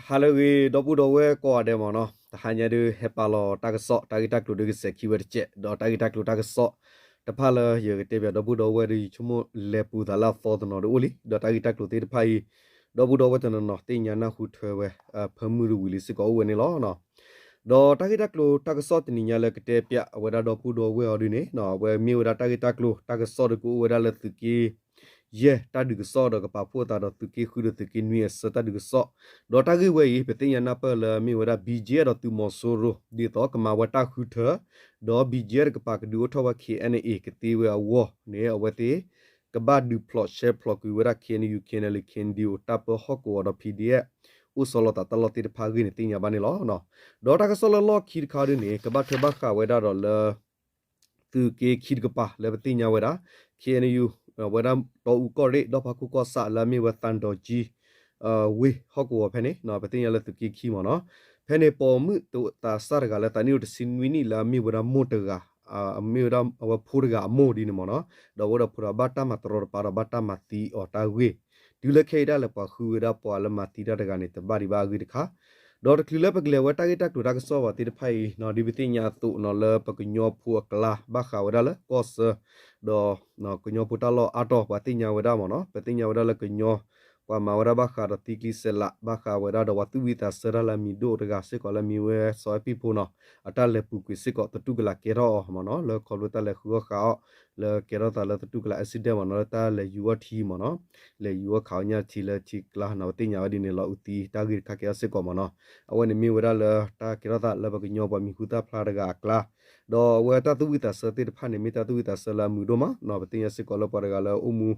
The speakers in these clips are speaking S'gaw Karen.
ဟါလၢအဂ့ၤ ဒီပုၢ်ဒီဝဲၢ်ကိးဂၤဒဲးမ့ၢ်နီၤ, တဟါညါဒုးဟဲပာ်လီၤတၢ်ကစီၣ် တၢ်ဂ့ၢ်တၢ်ကျိၤဒုးကစဲးခံဝဲတကဲး, ဒီးတၢ်ဂ့ၢ်တၢ်ကျိၤတၢ်ကစီၣ်တဖၣ်လၢယကတဲပၠးဒီပုၢ်ဒီဝဲၢ်ဒုး ယဆိကမိၣ်လဲၤပူၤသးလၢအသီတနီၤဒုးအိၣ်လံ, ဒီးတၢ်ဂ့ၢ်တၢ်ကျိၤသ့ၣ်တဖၣ်အံၤ ဒီပုၢ်ဒီဝဲၢ်တနီၤနီၤသ့ၣ်ညါနၢ်ဟူထွဲဝဲ ဖၢမုၢ်တဝံၤလံစ့ၢ်ကီးအိၣ်ဝဲန့ၣ်လီၤ. ဒီးတၢ်ဂ့ၢ်တၢ်ကျိၤတၢ်ကစီၣ်တနံၤညါလၢကတဲပၠးအဝဲဒၣ်ဒီပုၢ်ဒီဝဲၢ်အီၤဒုးန့ၣ် အဝဲမ့ၢ်ဝဲဒၣ်တၢ်ဂ့ၢ်တၢ်ကျိၤတၢ်ကစီၣ်ဒုးကအိၣ်ဝဲဒၣ်လၢသုးက့ယဲၢ်တၢ်ဒုးကစီၣ်ဒီးကပာ်ဖှိၣ်အသးဒီး သုးက့ဃုဒီးသုးက့နွံအဆၢတၢ်ဒုးကစီၣ်, ဒီးတၢ်ဂ့ၢ်ဝဲအံၤ ပသ့ၣ်ညါနၢ်ပၢၢ်လၢမ့ၢ်ဝဲဒၣ် ဘံၣ်ကၠ့ဒီးသုးမီၤစိရိၤ ဒ်သိးကမၤဝဲတၢ်ဃုထၢ ဒီး ဘံၣ်ကၠ့ တကပၤကဒုးအိၣ်ထီၣ်ဝဲ ခ့ၣ်အဲၣ်အဲၣ်အဲၣ် ကသ့ဝဲအဂီၢ်န့ၣ် အဝဲသ့ၣ် ကဘၣ်ဒုးဖျိးရှဲဖျိးကွံာ်ဝဲဒၣ် ခ့ၣ်အဲၣ်ယူၣ် ခ့ၣ်အဲၣ်ယူၣ် ခ့ၣ်အဲၣ်ယူၣ် တၢ်ပၢဟီၣ်ကဝီၤဒီး PDF အိၣ်ဆီလီၤသးတၢ်လီၢ်သ့ၣ်တဖၣ်အဂ့ၢ်န့ၣ်သ့ၣ်ညါဘၣ်န့ၣ်လီၤ. ဒီးတၢ်ကစီၣ်လၢလီၢ်ခံတခါဒုးန့ၣ် ကဘၣ်ထွဲဘၣ်ဃးဝဲဒၣ်ဒီးလၢ သုးက့ခံတကပၤလၢပသ့ၣ်ညါဝဲဒၣ် ခ့ၣ်အဲၣ်ယူၣ် ဝဲဒၣ်တီအူကီၢ်ရ့ၣ် ဒီၣ်ဖးခိၣ်ကီၢ်ဆၣ်လၢအမ့ၢ်ဝဲ သံတောင်ကြီး ဝ့ၢ်ဟီၣ်ကဝီၤဖဲန့ၣ် ပသ့ၣ်ညါလၢသုးက့ခံမ့ၢ်နီၤ, ဖဲန့ၣ်ပိာ်မုၣ်သးစၢ်တဂၤလၢသးနံၣ်အိၣ်တဆံနွံနံၣ်လၢအမ့ၢ်ဝဲဒၣ်မိၢ်တဂၤ အမ့ၢ်ဝဲဒၣ်အဝဲဖိတဂၤအမိၢ်ဒ်န့ၣ်မ့ၢ်နီၤ, ဒီးအဝဲဒီးဖိဒီးဘၣ်တၢ်မၤတရီတပါဒီးဘၣ်တၢ်မၤသံအီၤတၢ်ဂ့ၢ်, တုၤလၢခဲအံၤဒၣ်လဲာ်ပှၤဃုဝဲဒၣ်ပှၤလၢမၤသံတၢ်တဂၤန့ၣ် တဘၣ်ဒံးဘၣ်အဂ့ၢ်တခါ, ဒီးတချုးလၢပကလဲၤဝဲတၢ်ဂ့ၢ်တၢ်ကျိၤတၢ်ကစီၣ်ဘၣ်သ့ၣ်တဖၣ်အံၤ ဒ်ပသ့ၣ်ညါအသိးနီၤ လၢပကညီဖိအကျါ ဘၣ်ဃးဝဲဒၣ်လၢကီၢ်ဆၢ ဒီး ကညီဖိတၢ်လီၢ်အါတီၤ ပှၤသ့ၣ်ညါဝဲဒၣ်မ့ၢ်နီၤ, ပသ့ၣ်ညါဝဲဒၣ်လၢကညီ ပှၤမၤဝဲဒၣ်ဘၣ်ဃးဒီးသံကျံစဲးလး ဘၣ်ဃးဝဲဒၣ်ဒီးပှၤသူၣ်ဝံၣ်သးစၢ်တၢ်လၢအမံၤဒိၣ်တဂၤစ့ၢ်ကီးလၢမံၤဝဲစီၤအဲၣ်ပံၣ်ဖိနီၤ, အတၢ်လဲၤပူၤကွံာ်စ့ၢ်ကီးသတူၢ်ကလာ်ကဲထီၣ်အီၤမ့ၢ်နီၤ, လၢခီဖျိတၢ်လဲၤဃုအီၣ်ဃုအီၣ် လၢကဲထီၣ်သးလၢသတူၢ်ကလာ် accident မ့ၢ်နီၤ, လၢတၢ်လဲၤယူၤအီၣ်ထံမ့ၢ်နီၤ, လဲၤယူၤအီၣ်ခးအီၣ်ညၣ်ထံလၢထံကျါနီၤ, ပသ့ၣ်ညါဝဲဒ်န့ၣ်လီၤ အုးသံတၢ်ဂ့ၢ်တခါကဲထီၣ်စ့ၢ်ကီးမ့ၢ်နီၤ, အဝဲန့ၣ်မ့ၢ်ဝဲဒၣ်လၢတၢ်ကဲထီၣ်သးလၢပကညီပှၤမံၤဟူသၣ်ဖျါတဂၤအကျါ ဒီးအဝဲတၢ်သူၣ်ဝံၣ်သးစၢ်သ့ၣ်တဖၣ်န့ၣ် မ့ၢ်တၢ်သူၣ်ဝံၣ်သးစၢ်လၢအမုာ်ဒိၣ်မးနီၤ, ပသ့ၣ်ညါစ့ၢ်ကီးလၢပှၤတဂၤလၢအိၣ်မူ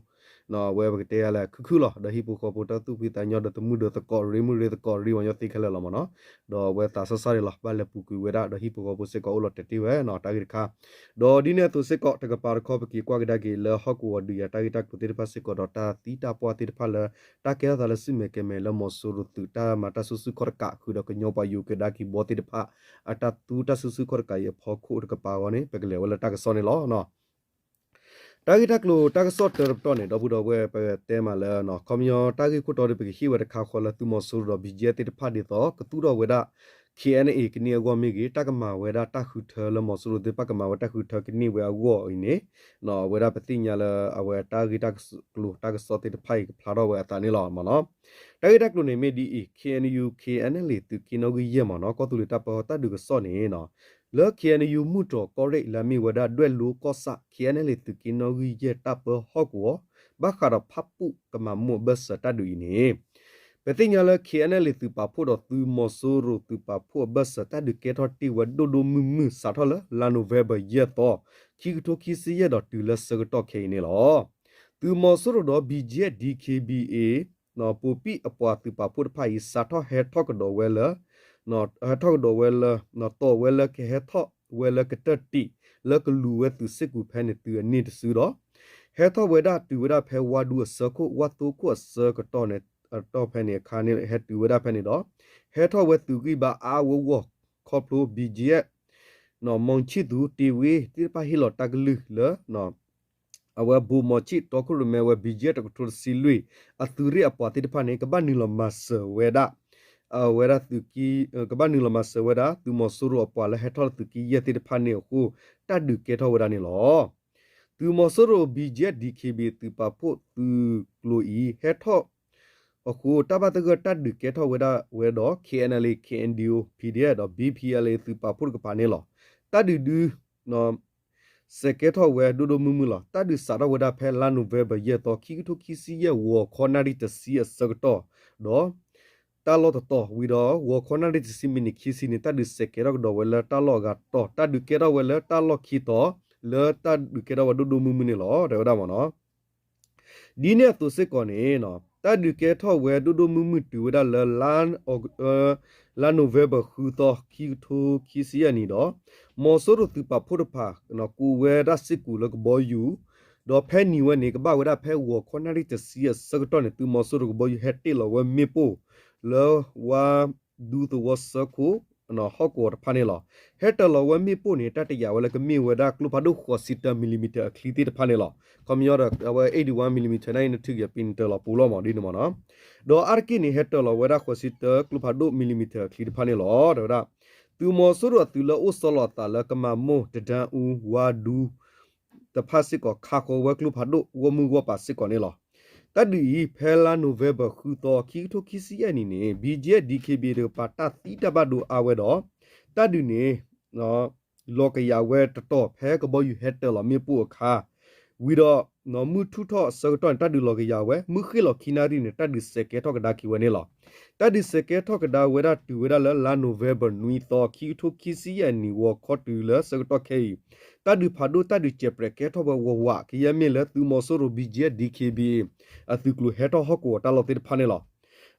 အဝဲပကတဲယၤလၢခုၣ်ခုၣ်လီၤ, ဒီးဟံၣ်ဖိဃီဖိတၢ်သူၣ်ဖှံသးညီဒီးသမုၢ်ဒီးသကိးရ့မုၢ်ရ့သကိးရ့ဝဲညီသ့ခဲလၢာ်လီၤမ့ၢ်နီၤ, ဒီးအဝဲသးစၢ်စၢ်န့ၣ်လီၤ ဘၣ်လဲၤပူၤကွံာ်ဝဲဒၣ် ဒီးဟံၣ်ဖိဃီဖိစ့ၢ်ကီးအိၣ်လီၤတဲာ်တ့ၢ်ဝဲနီၤ တၢ်ဂ့ၢ်တခါ, ဒီးဒ်န့ၣ်အသိးစ့ၢ်ကီး တကပၤတခီ ပက့ၤကွၢ်ကဒါက့ၤလၢဟီၣ်ကဝီၤဒုးယၤတၢ်ဂ့ၢ်တၢ်ကျိၤသ့ၣ်တဖၣ်စ့ၢ်ကီးဒီး တၢ်သံတၢ်ပှၢ်သ့ၣ်တဖၣ်လၢ တၢ်ကဲထီၣ်သးလၢစုမဲာ်ကဲမဲာ်လၢမီၤစိရိၤသုးတၢ်မၤတၢ်စုဆူၣ်ခီၣ်တကးဃုာ်ဒီးကညီပှၤယိၤကဒါက့ၤဘီသ့ၣ်တဖၣ် အတၢ်သူတၢ်စုဆူၣ်ခီၣ်တကးအံၤအဖီခိၣ်တကပၤအဂီၢ်န့ၣ် ပကလဲၤဝဲလၢတၢ်ကစီၣ်န့ၣ်လီၤ. တၢ်ဂ့ၢ်တၢ်ကျိၤတၢ်ကစီၣ်တၢတပတီၢ်န့ၣ် ဒီပုၢ်ဒီဝဲၢ်ပတဲမးလၢ ခီပညီတၢ်ဂ့ၢ်ခိၣ်တီဒုး ပကဟ့ၣ်ဝဲတခါဃီလၢသုးမီၤစိရိၤဒီး ဘံၣ်ကၠ့သ့ၣ်တဖၣ်ဒ်သိး ကသူၣ်ထီၣ်ဝဲဒၣ် ခ့ၣ်အဲၣ်အဲၣ်အဲၣ် ကန့ၢ်အဂီၢ်မ့ၢ်ဂ့ၤ တၢ်ကမၤဝဲဒၣ်တၢ်ဃုထၢလၢမီၤစိရိၤသ့ၣ်တဖၣ်ကမၤဝဲတၢ်ဃုထၢကန့ၢ်ဝဲအဂီၢ်အံၤန့ၣ် အဝဲဒၣ်ပသ့ၣ်ညါလၢအဝဲတၢ်ဂ့ၢ်တၢ်ကျိၤတၢ်ကစီၣ်သ့ၣ်တဖၣ်အံၤ ကဖျါထီၣ်ဝဲအသးန့ၣ်လီၤမ့ၢ်နီၤ. တၢ်ဂ့ၢ်တၢ်ကျိၤန့ၣ်မ့ၢ်ဒ်အံၤ ခ့ၣ်အဲၣ်ယူၣ် ခ့ၣ်အဲၣ်အဲၣ် သုးက့နီၣ်ဂံၢ်ယဲၢ်မ့ၢ်နီၤ ကီၢ်သူလ့ၤတၢ်ပၢဟီၣ်တၢ်ဒုးကစီၣ်န့ၣ် လၢ ခ့ၣ်အဲၣ်ယူၣ် မုၢ်တြီၤကီၢ်ရ့ၣ်လၢအမ့ၢ်ဝဲဒၣ်ဒွဲၣ်လိကီၢ်ဆၣ် ခ့ၣ်အဲၣ်အဲၣ် သုးက့နီၣ်ဂံၢ်ယဲၢ်တၢ်ပၢဟီၣ်ကဝီၤ ဘၣ်ဃးဒီးဖၣ်ပူၣ်ကမၤမိၢ်အဘၢၣ်စၢၤတၢ်ဒုးအံၤန့ၣ် ပသ့ၣ်ညါလၢ ခ့ၣ်အဲၣ်အဲၣ် သုးပာ်ဖှိၣ်ဒီးသုးမီၤစိရိၤသုးပာ်ဖှိၣ်အဘၢၣ်စၢၤတၢ်ဒုးကဲထီၣ်တ့ၢ်ဝဲဒိၣ်ဒိၣ်မုၢ်မုၢ် စးထီၣ်လၢ လါနိၣ်ဝ့ဘၢၣ် ယဲၢ်သီ ခံကထိခံဆံယဲၢ်ဒီးတုၤလၢဆၢကတီၢ်ခဲအံၤန့ၣ်လီၤ. သုးမီၤစိရိၤဒီး ဘံၣ်ကၠ့ ဒံၣ်ခ့ၣ်ဘံၣ်အ့ၣ် ပိာ်ပံၣ်အပှၤသုးပာ်ဖှိၣ်တဖၣ်အံၤ စးထီၣ်ဟဲထီၣ်ကဒီးဝဲလၢ ဟဲထီၣ်ကဒီးဝဲလၢ တီၢ်ဝဲလၢကဟဲထီၣ်ဝဲလၢကတၢၢ်တံာ် လၢကလူၤဝဲသုးစ့ၢ်ကီးဖဲန့ၣ်တုၤအနံၣ်တစုဒီး ဟဲထီၣ်ဝဲဒၣ်တုၤဝဲဒၣ်ဖဲဝါဒူအဆၢခိၣ် ဝါသိခိၣ်အဆၢကတီၢ်န့ၣ် အတီၢ်ဖဲန့ၣ်အခါန့ၣ် ဟဲတုၤဝဲဒၣ်ဖဲန့ၣ်ဒီး ဟဲထီၣ်ဝဲသုးဂံၢ်ဘါအါအါဂီၢ်ဂီၢ် ခီဖျိ ဘံၣ်ကၠ့ မီၤဆံၣ်သူ တ့ဝ့ သ့ၣ်တဖၣ်ဟ့ၣ်လီၤတၢ်ကလုၢ်လၢ အဝဲဘိးမီၤဆံၣ် တီခိၣ်ရိၣ်မဲဝဲ ဘံၣ်ကၠ့ တကထိတဆံလွံၢ် အသုးရ့ၣ်အပှၤသ့ၣ်တဖၣ်န့ၣ် ကဘၣ်နုာ်လီၤမၤစၢၤဝဲဒၣ် အဝဲဒၣ်သုးက့ ကဘၣ်နုာ်လီၤမၤစၢၤဝဲဒၣ် သုးမီၤစိရိၤအပှၤလၢဟဲထီၣ်လၢသုးက့ယဲၢ်သ့ၣ်တဖၣ်န့ၣ်အဃိ တၢ်ဒုးကဲထီၣ်ဝဲဒၣ်န့ၣ်လီၤ. သုးမီၤစိရိၤ ဘံၣ်ကၠ့ ဒံၣ်ခ့ၣ်ဘံၣ် သုးပာ်ဖှိၣ်သုးကျိၤအံၤ ဟဲထီၣ်အဃိ တၢ်ဘၣ်သဂၢၢ်တၢ်ဒုးကဲထီၣ်ဝဲဒၣ်ဝဲဒီး ခ့ၣ်အဲၣ်အဲၣ် ခ့ၣ်အဲၣ်ယူၣ် ပီၣ်ဒီအ့ၣ် ဒီး ဘံၣ်ပီၣ်အဲၣ် သုးပာ်ဖှိၣ်တကပၤန့ၣ်လီၤ. တၢ်ဒုးဒု စဲးကဲထီၣ်ဝဲဒိၣ်ဒိၣ်မုၢ်မုၢ်လီၤ. တၢ်ဒုးစးထီၣ်ဝဲဒၣ်ဖဲလါနိၣ်ဝ့ဘၢၣ် ယဲၢ်သီ ခံကထိခံဆံယဲၢ် ဂီၤခီနၣ်ရံၣ်တဆံအဆၢကတီၢ် ဒီး တၢ်လီၢ်တတီၤဝံၤဒီး ဂီၤခီနၣ်ရံၣ်တဆံမံးနံးခံဆံန့ၣ် တၢ်ဒုးစဲးကဲထီၣ်ကဒီးဝဲလၢတၢ်လီၢ်အဂၤတတီၤ တၢ်ဒုးကဲထီၣ်ဝဲလၢတၢ်လီၢ်ခံတီၤ လၢတၢ်ဒုးကဲထီၣ်ဝဲဒိၣ်ဒိၣ်မုၢ်မုၢ်န့ၣ်လီၤ တဲဝဲဒၣ်မ့ၢ်နီၤ. ဒ်န့ၣ်အသိးစ့ၢ်ကီးန့ၣ် တၢ်ဒုးကဲထီၣ်ဝဲဒိၣ်ဒိၣ်မုၢ်မုၢ်တုၤဝဲဒၣ်လၢ လါနိၣ်ဝ့ဘၢၣ် ဃုသီ ခံကထိခံဆံယဲၢ်နံၣ်ဒီး မီၤစိရိၤသုးပာ်ဖှိၣ်တဖၣ် ကိးဝဲဒၣ်စ့ၢ်ကီးလၢကဘီယူၤ ဒီးဖဲနံၤဝဲန့ၣ် ကဘၣ်ဝဲဒၣ်ဖဲဂီၤခီနၣ်ရံၣ်တဆံအဆၢကတီၢ်န့ၣ် သုးမီၤစိရိၤကဘီယူၤဟဲတ့ၢ်လီၤဝဲမ့ၣ်ပိၢ် လၢဝါဒူသဝီဆၢခိၣ် ဟီၣ်ကဝီၤတဖၣ်န့ၣ်လီၤ. ဟဲတၢၤလီၤဝဲမ့ၣ်ပိၢ်န့ၣ် တၢ်တယာ်ဝဲလၢကမ့ၢ်ဝဲဒၣ်ကျိဖးဒိၣ်ဃိးဆံတၢ millimeter အချံသ့ၣ်တဖၣ်န့ၣ်လီၤ. ခီပညီဒီး အဝဲ eighty-one millimeter န့ၣ် နထုးက့ၤပံၤနတၢၤလီၤပူၤလီၤမးဒ်န့ၣ်မးနီၤ. ဒီးအါတက့ၢ်န့ၣ် ဟဲတၢၤလီၤဝဲဒၣ်ဃိးဆံတၢကျိဖးဒိၣ် millimeter အချံတဖၣ်န့ၣ်လီၤ. တဲဝဲဒၣ် သုးမီၤစိရိၤအသုးလၢအိၣ်ဆီလီၤအသးလၢကမၤမိၢ် တဒၣ်အူ ဝါဒူ တဖၣ်စ့ၢ်ကီး ခးဃီၤဝဲကျိဖးဒိၣ်ဂီၢ်မုၢ်ဂီၢ်ပၤစ့ၢ်ကီးန့ၣ်လီၤ. တၢ်ဒုးအံၤ ဖဲလါ November ဃုသီ ခံကထိခံဆံယဲၢ်နံၣ်န့ၣ် ဘံကၠဲ DKBA တကပၤတၢ်သံတၢ်ဘၣ်ဒိအါဝဲဒီး တၢ်ဒုးန့ၣ် လီၤကယၤဝဲတတီၤ ဖဲကဘီယူၤဟဲတၢၤလီၤမ့ၣ်ပိၢ်အခါ ဝံၤဒီး မုၢ်ထူၣ်ထီၣ်အဆၢကတီၢ်န့ၣ် တၢ်ဒုးလီၤကယၤဝဲ မုၢ်ဃ့ၢ်လီၤခံနၣ်ရံၣ်န့ၣ် တၢ်ဒုးစဲးကဲထီၣ်ကဒါက့ၤဝဲန့ၣ်လီၤ. တၢ်ဒုးစဲးကဲထီၣ်ကဒါဝဲဒၣ်တုၤဝဲဒၣ်လၢ လါ November နွံသီ ခံကထိခံဆံယဲၢ်နံၣ် ဂီၤခီတုၤလၢဆၢကတီၢ်ခဲအံၤ တၢ်ဒုးဖးဒိၣ် တၢ်ဒုးစဲးပြဲးကဲထီၣ်ဝဲဝးဝး ကယဲၢ်မ့ၢ်လၢသုးမီၤစိရိၤ ဘံကၠဲ DKBA အသုးကျိၤဟဲထီၣ်ဟီၣ်ကဝီၤတၢ်လီၢ်သ့ၣ်တဖၣ်န့ၣ်လီၤ.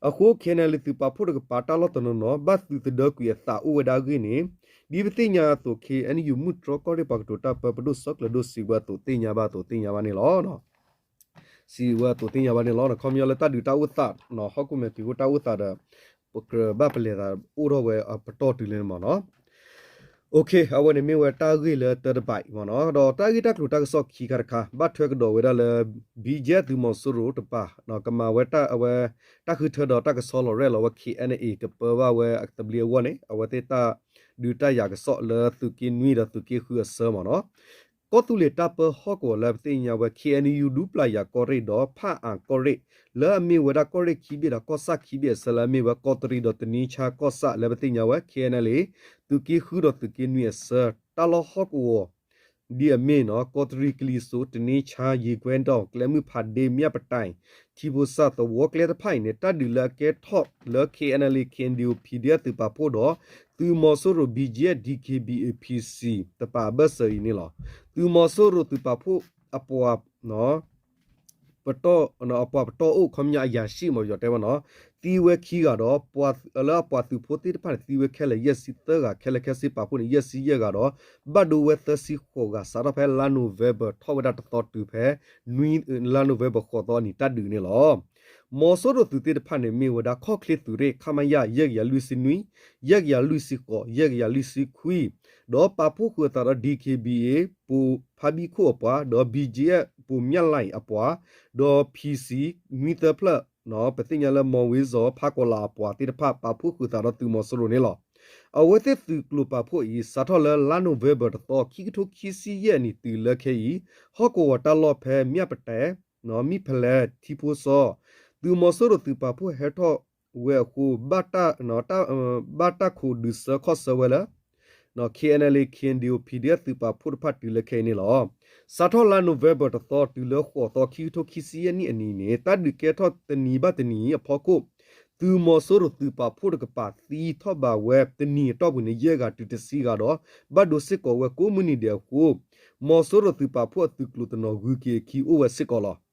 အဃိ KNLA သုးပာ်ဖှိၣ်တကပၤတၢ်လီၢ်တနီၤနီၤ ဘၣ်သုးသဒၢကွံာ်အသးအိၣ်ဝဲဒၣ်အဂ့ၢ်န့ၣ် ဒ်ပသ့ၣ်ညါအသိး KNU မုၢ်တြီၢ်ကီၢ်ရ့ၣ်ပှၤကတိၤတၢ်ပၢ ပဒိၣ်စီၤကျၢၤဒိၣ်စံးဝဲအသိးသ့ၣ်ညါဘၣ်အသိးသ့ၣ်ညါဘၣ်န့ၣ်လီၤ. စံးဝဲအသိးသ့ၣ်ညါဘၣ်န့ၣ်လီၤ. ခီပညီလၢတၢ်ဒုးတၢ်အိၣ်သး ဟီၣ်ခိၣ်မဲာ်ဖံးခိၣ်တၢ်အိၣ်သးဒီး ပကြၢးဘၣ်ပလဲၤသးအိၣ်ထီၣ်ဝဲအပတီၢ်တုၤလၢန့ၣ်မးနီၤ. အဝဲန့ၣ်မ့ၢ်ဝဲတၢ်ဂ့ၢ်လၢတၢတဘးအံၤမးနီၤ. ဒီးတၢ်ဂ့ၢ်တၢ်ကျိၤတၢ်ကစီၣ်ခံခါတခါ ဘၣ်ထွဲကဒီးဝဲဒၣ်လၢ ဘံကၠဲ သုးမီၤစိရိၤတကပၤ ကမၤဝဲတၢ်အဝဲ တၢ်ဃုထၢဒီးတၢ်ကဆီလီၤရဲၣ်လီၤဝဲ KNA ကပၢဘၣ်ဝဲအသဘျ့အဂီၢ်န့ၣ် အဝဲသ့ၣ်တၢ်ဒုးတၢ်ယၤကစီၣ်လၢသုးက့နွံဒီးသုးက့ဃုအဆၢမးနီၤ. ကီၢ်သူလ့ၤတၢ်ပၢဟီၣ်ကဝီၤလၢပသ့ၣ်ညါဝဲ KNU ဒူပျၢ်ယၤကီၢ်ရ့ၣ်ဒီး ဖၣ်အၣ်ကီၢ်ရ့ၣ် လၢအမ့ၢ်ဝဲဒၣ်ကီၢ်ရ့ၣ်ခံဘ့ၣ်ဒီးကီၢ်ဆၣ်ခံဘ့ၣ်အဆၢလၢအမ့ၢ်ဝဲ ကီးတရံးဒီးတနံဆါကီၢ်ဆၣ်လၢပသ့ၣ်ညါဝဲ KNLA သုးက့ဃုဒီးသုးက့နွံအဆၢ တၢ်လီၢ်ဟီၣ်ကဝီၤ ဒ်အမ့ၢ်နီၤ ကီးတရံး ကလံၤစိး တနံဆါ ယ့ၤကွဲဒီး ကျဲမုၢ်ဖးဒ့ မၠၣ်ပတၢ် ထံဖိစၣ်သဝီကျဲတဖၣ်အံၤန့ၣ် တၢ်ဒုးလၢအကဲထီၣ်လၢ KNLA KNDO PDF သုးပာ်ဖှိၣ်ဒီး သုးမီၤစိရိၤ ဘံကၠဲ DKBA PC တကပၤအဘၢၣ်စၢၤအံၤန့ၣ်လီၤ. သုးမီၤစိရိၤသုးပာ်ဖှိၣ်အပှၤ ပတီၢ် အပှၤပတီၢ်အိၣ် ခီပညီအယၤၡံၣ်မး ယီၤတဲဝဲနီၤ သံဝဲခံဂၤဒီး လၢအပှၤသုးဖိသ့ၣ်တဖၣ်န့ၣ် သံဝဲခဲလၢာ်ယဲၢ်ဆံသၢဂၤ ခဲလၢာ်ခဲဆ့ပာ်ဖှိၣ်န့ၣ် ယဲၢ်ဆံယဲၢ်ဂၤဒီး ဘၣ်ဒိဝဲသၢဆံဃိးဂၤ စးထီၣ်ဖဲလါ November ထီၣ်ဝဲဒၣ်တသီတုၤဖဲ လါ November ဃိးသီအနံၤတၢ်ဒုးန့ၣ်လီၤ. မီၤစိရိၤသုးသ့ၣ်တဖၣ်န့ၣ် မ့ၢ်ဝဲဒၣ်ခီၣ်ချ့သုးရ့ၣ် ခမရ ယဲၢ်ကယၤလွံၢ်ဆံနွံ, ယဲၢ်ကယၤလွံၢ်ဆံဃိး, ယဲၢ်ကယၤလွံၢ်ဆံခွံ ဒီးပာ်ဖှိၣ်ဃုာ်အသးဒီး DKBA ပိၤဖါဘံၣ်ခိၣ်အပှၤ, ဒီး ဘံကၠဲ ပိၤမၠၣ်လၢ်အပှၤ, ဒီး PC နွံသၢဖျၢၣ်, ပသ့ၣ်ညါလၢ မီၤဝ့စီၤ ဖးကီၤလးအပှၤသ့ၣ်တဖၣ် ပာ်ဖှိၣ်ဃုာ်သးဒီးသုးမီၤစိရိၤန့ၣ်လီၤ. အဝဲသ့ၣ်သုးကျိၤပာ်ဖှိၣ်အံၤ စးထီၣ်လၢလါ November တသီ ခံကထိခံဆံယဲၢ်နံၣ်တုၤလၢခဲအံၤ ဟီၣ်ကဝီၤတၢ်လီၢ်ဖဲ မၠၣ်ပတဲာ်, မံၣ်ဖလဲၣ်, ထံဖိစီ, သုးမီၤစိရိၤသုးပာ်ဖှိၣ်ဟဲထီၣ်ဝဲအဃိ ဘၣ်တၢ် ဘၣ်တၢ်ခိးဒုးဆၢခီၣ်ဆၢဝဲလၢ KNLA KNDO PDF သုးပာ်ဖှိၣ်တဖၣ်တုၤလၢခဲအံၤန့ၣ်လီၤ. စးထီၣ်လါ November တသီ တုၤလၢဃိးသီ ခံကထိခံဆံယဲၢ်နံၣ်အနံၤန့ၣ် တၢ်ဒုးကဲထီၣ်တနံၤဘၣ်တနံၤအဖီခိၣ် သုးမီၤစိရိၤသုးပာ်ဖှိၣ်တကပၤသံထီၣ်ဘၣ်ဝဲတနံၤအတီၢ်ပူၤန့ၣ် ယဲၢ်ဂၤတုၤတဆံဂၤဒီး ဘၣ်ဒိစ့ၢ်ကီးဝဲကိးမုၢ်နံၤဒဲးအဃိ မီၤစိရိၤသုးပာ်ဖှိၣ်အသုးကျိၤတနီၤဂုၤက့ၤအခံအိၣ်ဝဲစ့ၢ်ကီးလီၤ.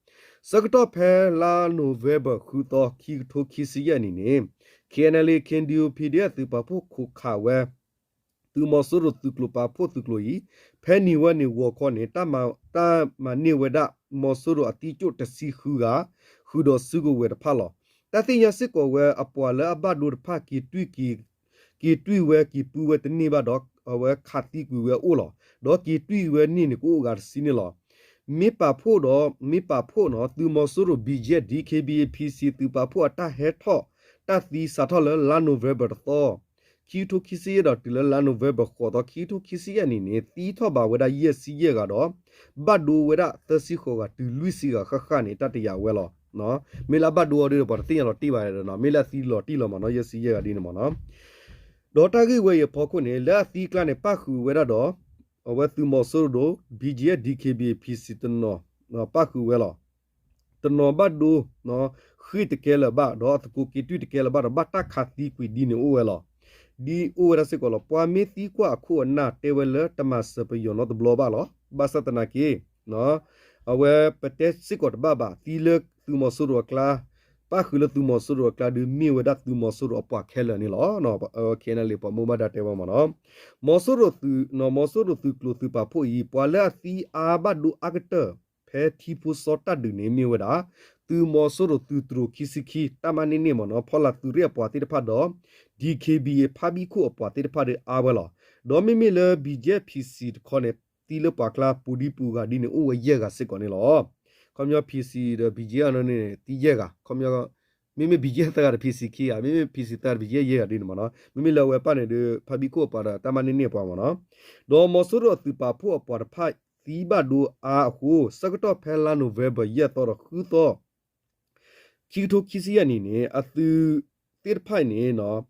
ဆၢကတီၢ်ဖဲလါ November ဃုသီ ခံကထိခံဆံယဲၢ်နံၣ်န့ၣ် KNLA KNDO PDF သုးပာ်ဖှိၣ်ခိးခးဝဲ သုးမီၤစိရိၤသုးကျိၤပာ်ဖှိၣ်သုးကျိၤအံၤ ဖဲနံၤဝဲန့ၣ်ဂီၤခီန့ၣ် တၢ်မၤန့ၢ်ဝဲဒၣ် မီၤစိရိၤအသံကၠိၣ်တဆံဃုဂၤ ဃုာ်ဒီးစုကဝဲၤတဖၣ်လီၤ. တၢ်သ့ၣ်ညါစ့ၢ်ကီးဝဲအပှၤလၢအဘၣ်ဒိတဖၣ် က့ၤတွံၢ်ဝဲက့ၤပုၢ်ဝဲတန့ၢ်ဘၣ်ဒီး အဝဲခးသံကွံာ်ဝဲအိၣ်လီၤ. ဒီးက့ၤတွံၢ်ဝဲန့ၢ်န့ၣ်ကအိၣ်အဂၤတဆံန့ၣ်လီၤ. မ့ၢ်ပာ်ဖှိၣ်ဒီး မ့ၢ်ပာ်ဖှိၣ်နီၤ သုးမီၤစိရိၤ ဘံကၠဲ DKBA PC သုးပာ်ဖှိၣ်အတၢ်ဟဲထီၣ်တၢ်သံစးထီၣ်လၢလါ November တသီ ခံကထိခံဆံယဲၢ်ဒီးတုၤလၢလါ November ဃိးသီ ခံကထိခံဆံယဲၢ်နံၣ်န့ၣ် သံထီၣ်ဘၣ်ဝဲဒၣ်ယဲၢ်ဆံယဲၢ်ဂၤဒီး ဘၣ်ဒိဝဲဒၣ်သၢဆံဃိးဂၤတုၤလွံၢ်ဆံဂၤဃၣ်ဃၣ်န့ၣ် တၢ်တယာ်ဝဲလီၤ. မ့ၢ်လၢအဘၣ်ဒိအီၤဒီး ပှၤတသ့ၣ်ညါလီၤတံၢ်ဘၣ်ဒီးနီၤ မ့ၢ်လၢအသံလီၤတံၢ်လီၤမးနီၤ ယဲၢ်ဆံယဲၢ်ဂၤဒ်န့ၣ်မးနီၤ. ဒီးတၢ်ဂ့ၢ်ဝဲအံၤအဖီခိၣ်န့ၣ် လၢအသံအကျါန့ၣ် ပၣ်ဃုာ်ဝဲဒၣ်ဒီး အဝဲသုးမီၤစိရိၤ ဘံကၠဲ DKBA PC တနီၤ ပၣ်ဃုာ်ဝဲလီၤ. တနီၤဘၣ်ဒိ ဃ့ၢ်တကဲလၢၤဘၣ် ဒီးအသကိးက့ၤတွံၢ်တကဲလၢၤဘၣ်ဒီး ဘၣ်တၢ်ခးသံကွံာ်ဒ်န့ၣ်အိၣ်ဝဲလီၤ. ဒ်အိၣ်ဝဲဒၣ်စ့ၢ်ကီးလီၤ. ပှၤမ့ၢ်သံကွၢ်အခိၣ်အနၢ်တဲဝဲလၢတမၤစၢၤပယီၤနီတဘျီဘၣ်လီၤ. ဘၣ်ဆၣ်သနာ်က့ အဝဲပတဲစ့ၢ်ကီးတဘၣ်ဘၣ် သံလၢသုးမီၤစိရိၤအကျါ ပၣ်ဃုာ်လၢသုးမီၤစိရိၤအကျါဒုး မ့ၢ်ဝဲဒၣ်သုးမီၤစိရိၤအပှၤခဲလၢာ်န့ၣ်လီၤ. KNLA ပှၤမူဘၣ်ဒါတဲဝဲမးနီၤ. မီၤစိရိၤသုး မီၤစိရိၤသုးကျိၤသုးပာ်ဖှိၣ်အံၤ ပှၤလၢအသံအါဘၣ်ဒိအါကတၢၢ် ဖဲထံဖိစီတၢ်ဒုးန့ၣ်မ့ၢ်ဝဲဒၣ် သုးမီၤစိရိၤသုးတြိၤခံဆံခံ တၢ်မၤန့ၢ်န့ၢ်မ့ၢ်နီၤ ဖီလာ်သုးရ့ၣ်အပှၤသ့ၣ်တဖၣ်ဒီး DKBA ဖါဘံၣ်ခိၣ်အပှၤသ့ၣ်တဖၣ်ဒီးအါဝဲလီၤ. ဒီးမ့မ့ၢ်လၢ BGF PC တခီန့ၣ် သံလၢပှၤကျါပူၤဒံပူၤဂၤဒ်န့ၣ် အိၣ်ဝဲယဲၢ်ဂၤစ့ၢ်ကီးန့ၣ်လီၤ. ခီပညီ PC ဒီး BGF န့ၣ် သံယဲၢ်ဂၤ, ခီပညီ မ့မ့ၢ် BGF သၢဂၤဒီး PC ခံဂၤ, မ့မ့ၢ် PC သၢဂၤဒီး BGF ယဲၢ်ဂၤဒ်န့ၣ်မ့ၢ်နီၤ. မ့မ့ၢ်လၢအဝဲပၣ်န့ၣ်ဒီး ဖါဘံၣ်ခိၣ်အပှၤဒီးတၢ်မၤန့ၢ်န့ၢ်အပှၤမ့ၢ်နီၤ. ဒီးမီၤစိရိၤအသုးပာ်ဖှိၣ်အပှၤတဖၣ်သံဘၣ်ဒိအါအဃိ ဆၢကတီၢ်ဖဲလါ November ယဲၢ်သီဒီး ဃုသီ ခံကထိခံဆံယဲၢ်နံၣ်န့ၣ် အသုးသ့ၣ်တဖၣ်အံၤန့ၣ်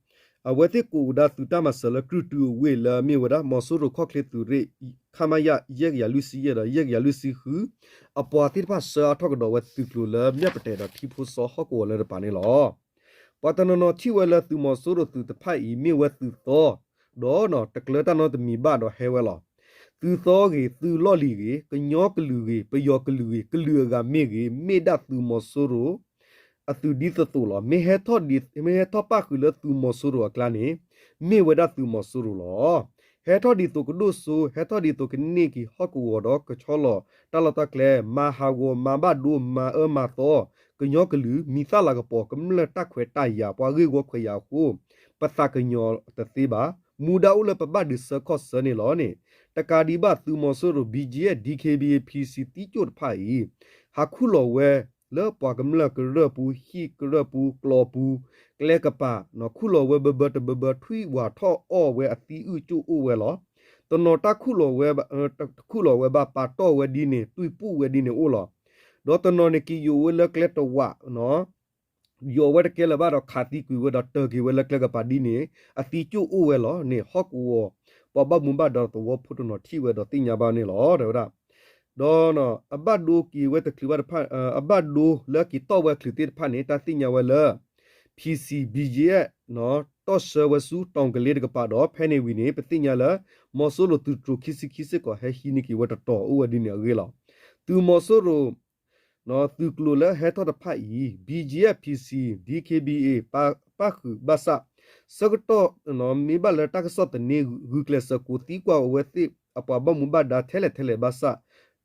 အဝဲသ့ၣ်ကိးဝဲဒၣ်သုးတၢ်မၤစၢၤလၢကြုၢ်တုအဝ့ၢ်လၢအမ့ၢ်ဝဲဒၣ် မီၤစိရိၤခီၣ်ချ့သုးရ့ၣ် ခမရ ယဲၢ်ကယၤလွံၢ်ဆံယဲၢ်ဒီး ယဲၢ်ကယၤလွံၢ်ဆံဃု အပှၤသ့ၣ်တဖၣ်ဆှၢအါထီၣ်ကဒီးဝဲသုးကျိၤလၢ မၠၣ်ပတဲာ်ဒီးထံဖိစီဟီၣ်ကဝီၤလၢတပၤန့ၣ်လီၤ. ပှၤတနီၤနီၤထံၣ်ဝဲလၢသုးမီၤစိရိၤသုးတဖၣ်အံၤ မ့ၢ်ဝဲသုးသီ ဒီးတကျၢၤတၢ်နီတမံၤဘၣ်ဒီးဟဲဝဲလီၤ. သုးသီဂ့ၤ, သုးလီၢ်လံၤဂ့ၤ, ကညီကလုာ်ဂ့ၤ, ပယီၤကလုာ်ဂ့ၤ, ကလုာ်အဂၤမ့ၢ်ဂ့ၤ, မ့ၢ်ဒၣ်သုးမီၤစိရိၤ အသုးဒ်သိးသိးလီၤ. မ့ၢ်ဟဲထီၣ်ပၣ်ဃုာ်လၢသုးမီၤစိရိၤအကျါန့ၣ် မ့ၢ်ဝဲဒၣ်သုးမီၤစိရိၤလီၤ. ဟဲထီၣ်ဒ်သိးကဒိၣ်စိ, ဟဲထီၣ်ဒ်သိးကန့ၢ်က့ၤဟီၣ်ကဝီၤဒီးကဆီလီၤတၢ်လီၢ်တၢ်ကျဲ, မၤဟးဂီၤမၤဘၣ်ဒိမၤအၢမၤသီ, ကညီကလုာ် မံၤသၣ်လၤကပီၤ ကမျၢၢ်တၢ်ခွဲးတၢ်ယာ် ပှၤဂ့ၢ်ဝီခွဲးယာ်အဃိ ပသးကညီၤတသ့ဘၣ်. မူဒါအိၣ်လၢပဘၣ်ဒုးဆၢခီၣ်ဆၢန့ၣ်လီၤန့ၣ်, တကးဒံးဘၣ်သုးမီၤစိရိၤ BGF, DKBA, PC သံကၠိၣ်တဖၣ်အံၤ ဟးခူၣ်လီၤဝဲလၢပှၤကမျၢၢ်ကရၢၢ်ပူၤ, ဟံၣ်ကရၢၢ်ပူၤ, ကျီပူၤ, ကျဲကပၤ, ခူၣ်လီၤဝဲဘၢဘၢတဘၢဘၢ ထွံၣ်ဝးထီၣ်အီၣ်ဝဲအသံအုၣ်ကၠိၣ်အိၣ်ဝဲလီၤ. တနီၤတၢ်ခူၣ်လီၤဝဲ, တခူၣ်လီၤဝဲဘၣ် ပာ်တီၢ်ဝဲဒ်န့ၣ် တွံၢ်ပူၣ်ဝဲဒ်န့ၣ်အိၣ်လီၤ. ဒီးတနီၤန့ၣ်က့ၤယိာ်ဝဲလၢကျဲတဝး ယိာ်ဝဲတကဲလၢၤဘၣ်ဒီးခးသံကွံာ်ဝဲဒီး တၢၢ်က့ၤဝဲလၢကျဲကပၤဒ်န့ၣ် အသံကၠိၣ်အိၣ်ဝဲလီၤန့ၣ် ဟီၣ်ကဝီၤ ပှၤဘၣ်မူဘၣ်ဒါသဝီဖိတနီၤထံၣ်ဝဲဒီးသ့ၣ်ညါဘၣ်န့ၣ်လီၤ တဲဝဲဒၣ်. ဒီးအဘၣ်ဒိက့ၤဝဲတချုးဘၣ်တဖၣ်, အဘၣ်ဒိလၢက့ၤတီၢ်ဝဲချုးသ့ၣ်တဖၣ်န့ၣ် တၢ်သ့ၣ်ညါဝဲလၢ PC BGF တီၢ်ဆှၢဝဲဆူတီၤကလ့တကပၤဒီး ဖဲန့ၣ်ဝံၤန့ၣ် ပသ့ၣ်ညါလၢမီၤစိရိၤသုးတြိၤခံဆံခံစ့ၢ်ကီး ဟဲဟံးန့ၢ်က့ၤဝဲတတီၤအိၣ်ဝဲဒ်န့ၣ်အဂ့ၢ်လီၤ. သုးမီၤစိရိၤ သုးကျိၤလၢဟဲထီၣ်တဖၣ်အံၤ BGF, PC, DKBA ပၣ်ဃုာ်ဘၣ်ဆၣ် ဆၢကတီၢ်မ့ၢ်ဘၣ်လၢတၢ်ကစီၣ်သန့ ဂုာ်ကျဲးစၢးကိးသံကွၢ်အဝဲသ့ၣ်အပှၤဘၣ်မူဘၣ်ဒါထဲလဲၣ်ထဲလဲၣ်ဘၣ်ဆၣ်